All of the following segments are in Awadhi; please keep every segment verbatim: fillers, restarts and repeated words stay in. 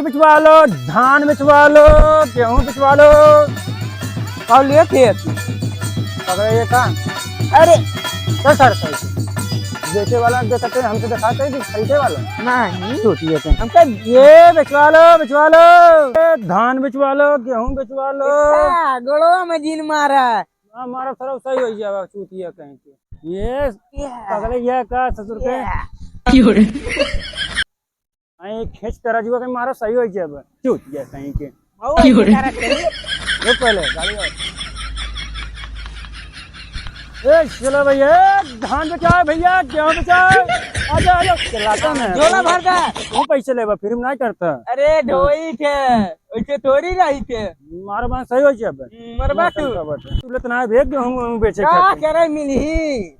बिचवा लो, धान बिचवा लो, गेहूं बिचवा लो। और लिए खेत। पकड़े ये काम। अरे, चल सर, सर। बेचे वाला देखते हैं, हमसे दिखाते हैं कि खरीदे वाला। नहीं। सोचिए तो। हमका ये बिचवा लो, बिचवा लो। ए, धान बिचवा लो, गेहूं बिचवा लो। अच्छा, गोड़वा में जीन मारा है। हाँ, मारा थोड़ा सही हो जाएगा, चूतिया कहीं के। ये ये। पगले ये का ससुर के। ये। क्यों रे? अरे खेच तरजुआ के मारा सही हो जाबे। चूतिया कहीं के। बहुत क्यों रे? तरह के। रुक पहले, गाड़ी और। ए, चलो भैया, धान बेचाओ भैया, गेहूं बेचाओ। आजा, आजा, चलाता ना। झोला भर दे। तू पैसे लेबा, फिर नहीं करता। अरे, ढोई थे, वैसे थोड़ी रही थे। मारो बात सही हो जाबे। मरबा तू। तू लेतना है, भेज गेहूं, गेहूं बेचे का खातिर। करे मिली?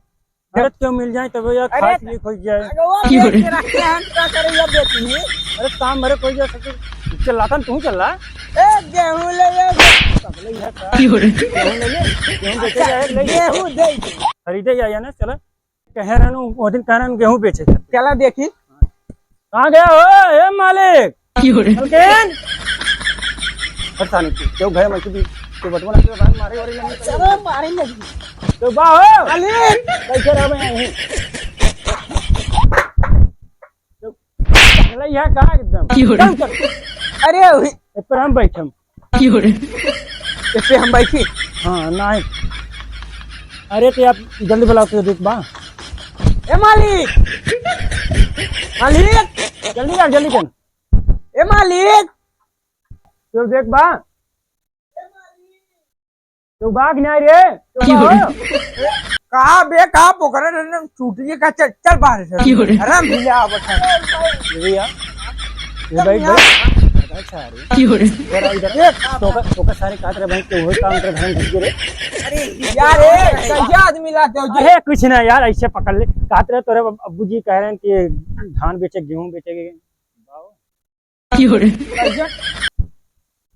अरे क्यों मिल जाए तब यार, अरे खास तो भी खोज जाए। अगवा क्यों बेच रे? के रखे हैं, तो का करे ये बेची? अरे काम भरे खोज जाए सब। चल लातन तू चल ला। ए, गेहूं ले ले। पगले ये का? क्यों रे? गेहूं ले ले, गेहूं बेचे अच्छा, जाए, ले ले। गेहूं दे दे। खरीदे जाए ना, चला। कहे रहनु, वो दिन कहे रहनु गेहूं बेचे। चला देखी। कहाँ गया हो, ए मालिक? क्यों रे? मलकिन? पता नहीं क्यों, क्यों घर में क्यों, क्यों बटवा लगे, भाई मारे वाले नहीं। चलो, मारे नहीं। तो बा हो? मालिक! कैसे रह मैं यहीं? तो पगला यह कहाँ एकदम? क्यों रे? चल, चल। अरे, वही। ए पर हम बैठम। क्यों रे? इस पे हम बैठी? हाँ, नहीं। अरे, तो आप जल्दी बुलाओ, तो देख बा। ए मालिक! मालिक! जल्दी कर, जल्दी कर। ए मालिक! तो देख बा। तो बाघ नहीं रे, तो क्यों रे? बाघ। का बे, का पोखरा रे, चूतिए का, चल, चल बाहर से। क्यों रे? हराम भैया आवत है। ये भैया, ये एकदम बैठ, यार। बैठ। अच्छा रे। क्यों रे? इधर आ, इधर। ये का तोका, तोका सारे काट रहे भाई, तो वही काम कर, धन घुस गए रे। अरे यार, ए, कैसे आदमी लाते हो जी? अरे कुछ ना यार, ऐसे पकड़ ले। काट रहे तोरे अब-, अब्बू जी कह रहे हैं कि धान बेचे, गेहूं बेचे। क्यों रे? कैसे?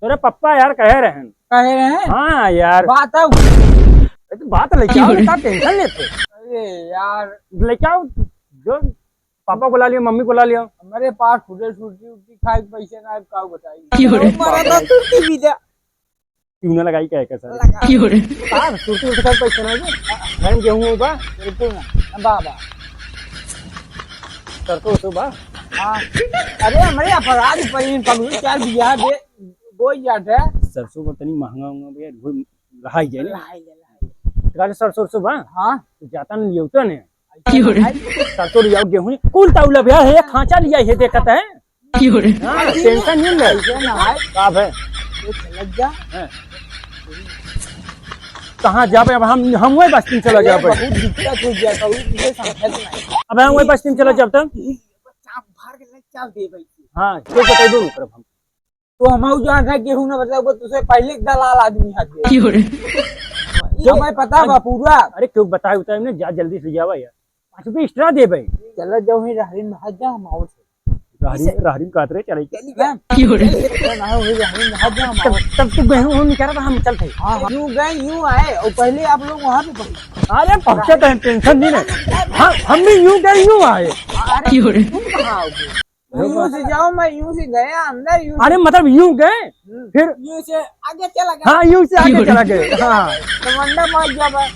तोरे पप्पा यार कहे रहन। कहे रहन? हाँ यार। बात अब। अरे तो बात लेके आओ, क्यों रे? इतना tension लेते। अरे यार। लेके आओ, जो पापा को ला लियो, मम्मी को ला लियो। हमारे पास खुदे छुट्टी उट्टी खाए के पैसे ना, अब का बताई? क्यों रे? हमारा तो छुट्टी भी दे। क्यों ना लगाई कहे के सर? लगा। क्यों रे? का छुट्टी उट्टी खाए के पैसे ना है? घर में गेहूं बा? बिल्कुल ना। बा, बा। सरसों उरसों बा? हाँ। अरे, हमरे अपराध पर इन पगलू चार बिया दे, बोई जात है। सरसों को तनी महंगा उंगा भैया, वही रहाई जाए ना। रहाई जाए, रहाई जाए। काले सरसों उरसों बा? हाँ। तो जाता नहीं लियोता ने। क्यों रे? सरसों लियाओ, गेहूं नहीं। कुल ताउला भैया है, खांचा लिया है, देखत है। क्यों रे? हाँ, tension नहीं ले। ऐसे ना है। का भे? ये चलत जा। हाँ। कहाँ जाबे अब हम, हम वही बस्ती में चला ये जाबे। बहुत दिक्कत हो गया था, वो तुझे समझत नहीं। अब हम वही बस्ती में चला जाब तब? चाप भर के ले चल दे भाई। हाँ, क्यों बताई दो ऊपर हम। तो हम जान था गेहूं ना, मतलब वो तुझसे पहले एक दलाल आदमी हट गए। क्यों रे? ये हमें पता बा पूरा। अरे क्यों बताए उताए ने, जा जल्दी से जावा यार। पाँच रुपये extra दे भाई। चला जाओ ही रहरी में हट जा, हम आओ से। रहरी, रहरी में कात रहे, चले। चली गया। क्यों रे? चला ना हो, रहरी में हट जा, हम आओ। तब, तब तू गेहूं निकाला था, हम चलते। हाँ, हाँ। यूं गए, यूं आए, और पहले आप लोग वहाँ पे पहुँचे। अरे पहुँचे तो हम, tension नहीं ले। हम, हम भी यूं गए, यूं आए। अरे क्यों रे? तुम कहाँ आओगे? यूं से जाओ, मैं यूं से गया अंदर, यूं से अरे मतलब यूं गए, हम्म। फिर यूं से आगे चला गया। हाँ, यूं से आगे क्यों रे? चला गए। हाँ। तो मंडा मार गया भाई।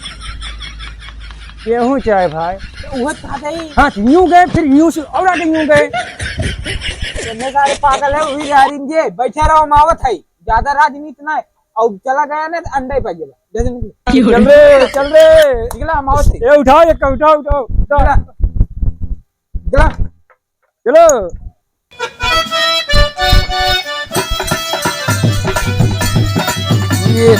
गेहूं चाहे भाई। तो वो था ही। हाँ, यूं गए, फिर यूं से और आगे यूं गए। इतने सारे पागल है, वही रहरी में जे बैठा रहो, हम आवत है। ज्यादा राजनीति ना है। और चला गया ना, तो अंडा ही पाई गया। जैसे निकले। क्यों रे? चल रे, चल रे। निकला, हम आवत है। ए, उठाओ, एक का उठाओ, उठाओ, उठाओ। निकला। निकला। चलो। ये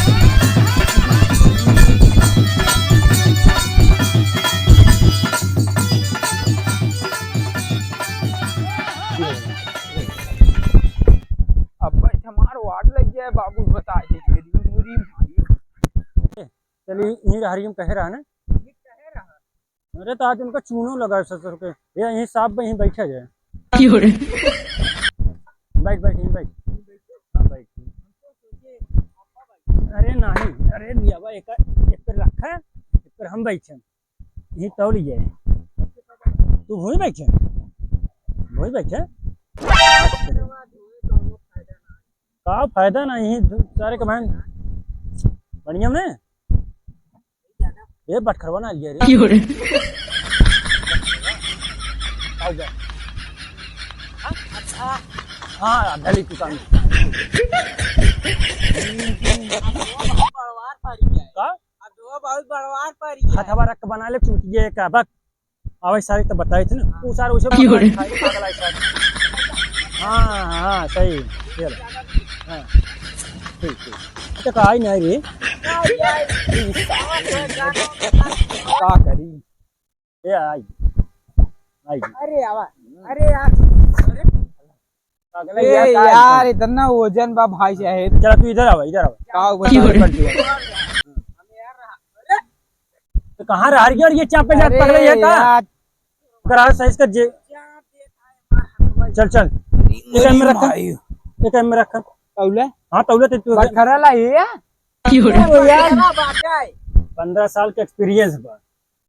अब भाई हमार वाट लग जाए बाबू, बता दे, मेरी, मेरी भाई। चलिए, यहीं रहरी हम कहे रहा ना। अरे, तो आज उनका चूनो लगा है ससुर के। ये यहीं साहब में यहीं बैठा जाए। क्यों रे? बैठ, बैठ, यहीं बैठ। हाँ, बैठ। अरे नहीं, अरे लियावा, एक, एक पर रखा, एक पर हम बैठे। यहीं तौली जाए। तू भूमि बैठे? भूमि बैठे? का फायदा नहीं, सारे के बहन। बढ़िया में? ये बटखरवा ना लिया रे। क्यों रे? आओ जा। हाँ, अच्छा। हाँ, ढली दुकान। का? अब वो बहुत बड़वार पड़ी है। हथवा रख के बना ले, टूट गया का, बक। आवे सारे तो बताए थे ना, हाँ। तू सारे उसे क्यों रे? बना खाई, पागल है सारे। हाँ, हाँ, सही। ये लो। हाँ। ठीक, ठीक। तो का आई नहीं रे? का करी? ए, आई। आई। अरे आवा। अरे यार। अरे। पागल है ए यार, का यार, इंसान? इतना वजन बा भाई साहेब। जरा तू इधर आवा, इधर आवा। का वजन? क्यों रे? तो कहाँ रह गया और ये चापे जात अरे पकड़े है का? यार। करा साइज का जे। चल, चल। एक एम में रखा। माई। एक एम में रखा। तौले? हाँ, तौले तो तू बटखरा ला ये? क्यों रे? अरे यार। पन्द्रह साल के experience बा।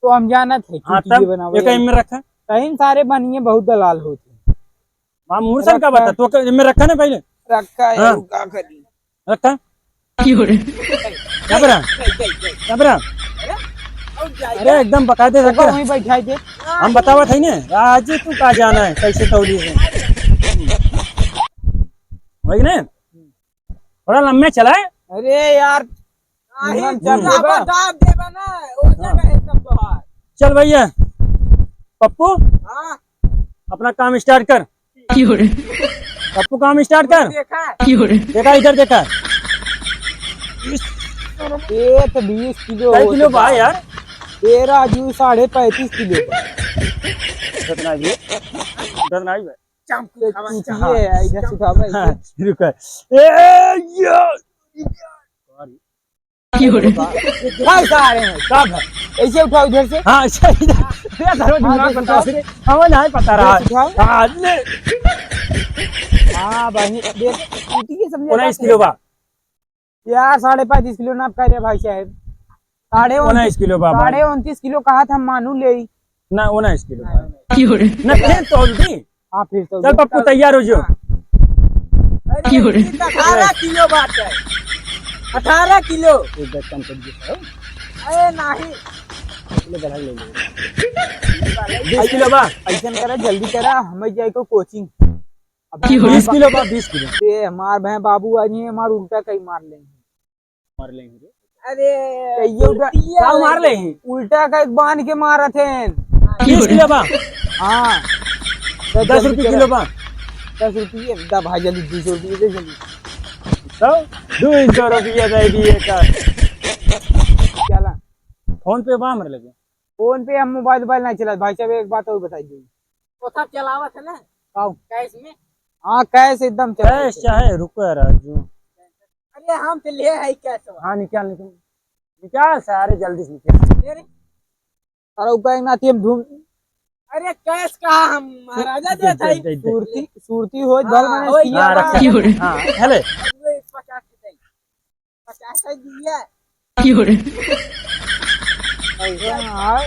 तो हम जानत है, हाँ, चूतिए तब बनावे एक वाला। एम में रखा। कहीं सारे बनिए बहुत दलाल होते। माँ मुरसन का रखा। बता, तो के-, में रखा ना पहले। रखा है, हाँ। वो का करी? रखा। क्यों रे? क्या बरा? क्या बरा? अरे, एकदम बकायदे ओका रखा। वहीं बैठाई दे। हम बतावत है ने, आज तू का जाना है, कैसे तौली है। वही ने? थोड़ा लम्बे चलाए। अरे यार, नहीं, निमन चल तू देबा। दाब देबा ना, ओ जगह है सब तोहार। चल भैया, पप्पू, हाँ। अपना काम start कर। क्यों रे? पप्पू, काम start कर। देखा? क्यों रे? देखा, इधर देखा। ये तो बीस किलो कै होत किलो बा बा। यार? तेरह जू साढ़े पैंतीस किलो बा। उतना ही है। उतना ही है। चाम तो कुछ खावा, टूटिए चाम। है, इधर से उठावा, हाँ, इधर। रुका। ए, यो। क्यों रे? भाई सारे हैं। का भाई? ऐसे उठाओ इधर से। हाँ, ऐसे इधर। ये धरो दिमाग हाँ, बंद कर। उठाओ। हमें नहीं पता रहा। ऐसे उठाओ। हाँ, ले। हाँ, भाई, देख, टूटी के समझे उन्नीस बात किलो है। बा। यार, साढ़े पैंतीस किलो नाप का रे भाई साहब। साढ़े उन्नीस किलो बा भाई। साढ़े उनतीस किलो कहा था, मानू ले। ना, उन्नीस किलो बा। क्यों रे? ना, फिर तौल दी। हाँ, फिर तो चल पप्पू, तैयार हो जो। हाँ। अरे, क्यों रे? अठारह किलो बात है। अठारह किलो। एक बार कम कर दीजिए, सर। अरे, नहीं। ले, बढ़ा ले, ले। बीस किलो बा। ऐसन करा, जल्दी करा, हमें जाए को कोचिंग। अब क्यों रे? बीस किलो बा, बीस किलो। ये हमार बहन बाबू आ जी, हमार उल्टा कहीं मार लेंगे। मार लेंगे रे। अरे, तो ये उल्टा, उल्टिया का मार ले? उल्टा का एक बांध के मारत हैं। बीस किलो बा? हाँ। तो दस रुपये किलो बा? दस रुपये, दा भाई जल्दी, दो सौ रुपये दे जल्दी। तो दो सौ रुपये दे दिए का। चला। फोन पे बा हमरे लगे। फोन पे हम मोबाइल, मोबाइल नहीं चलाते भाई साहब, एक बात और बताई दी। वो सब चलावत है ना? काऊ? कैश में? हाँ, कैश एकदम चलावत कैश है। चाहे रुको यार राजू। अरे हम तो ले आई कैश। हाँ, निकाल, निकाल। निकाल सारे जल्दी से निकाल। ले रे। अरे ऊपर एक नाती हम धूम। अरे कैश कहा हम महाराजा दे, दे, दे, दे, दे। सुरती, सुरती हो, हाँ, भल मने होई सिया हाँ, बा। रख, रख। हाँ, हेले। अरे पचास के दे। पचास है दिया। क्यों रे? ऐसे ना आओ।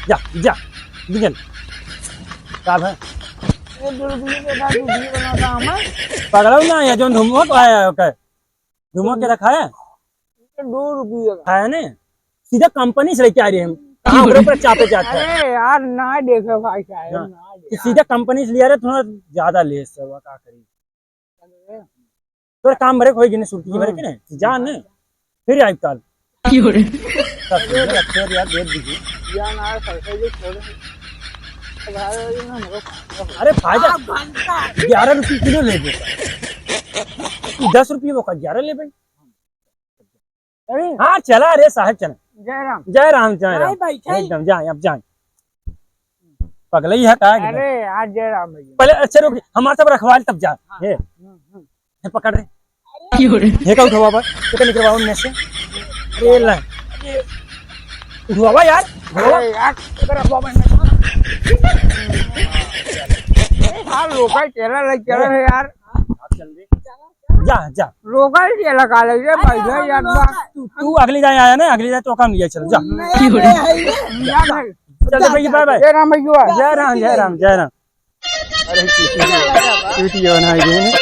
जा, जा, निकल। का भाई? ये दो रुपये के बाद वीडियो बनाता हूँ मैं। पकड़ो ना, ये जो धुमुआ को आया है, ओके। धुमुआ के रखा है? ये दो रुपये का। खाया ने? सीधा कंपनी से लेके आ रहे हैं हम। कहाँ क्यों रे? ऊपर ऊपर चापे जाते हैं। अरे यार, ना देखे भाई साहब, हाँ। ना देखे। कि सीधा कंपनी से लिया रहे, थोड़ा ज्यादा ले, सब का करी। तोर काम भरे होई गिने सुरती भरे के ने, जा ने, फिर आई काल। क्यों रे? तब फिर यार, फिर यार, देख दीजिए। या ना, सरसों जो छोड़े। अरे फायदा, ग्यारह रुपये किलो ले दे। तू दस रुपये वो का ग्यारह ले भाई। अरे। हाँ, चला रे साहब, चला। जय राम। जय राम, जय राम। भाई, भाई, भाई। एकदम, जाए, अब जाए। पगलई है का एकदम? अरे यार, जय राम भैया। पहले, अच्छा, रुक, हमारे सब रखवाल तब जा। हाँ। हे। हम्म, हम्म। हे, पकड़ रे। क्यों रे? हे का उठवा बा? हे का निकलवा उनमें से? अरे ला। उठवा बा यार, उठवा बा। अरे यार। इधर रखवा बा इनमें से। अरे यार, लोकल चला रही, चला रही यार। आप चल दे। जा, जा। लोकल ये लगा ले, ये भाई, ये यार, बा। तू, तू अगली दाएं आया ना, अगली दाएं तो काम लिया, चल, जा। नहीं, नहीं, नहीं, नहीं। चल, तो भाई, बाय, बाय। जय राम भैया। जय राम, जय राम, जय राम। अरे, चूतिया, चूतिया बना गए हैं।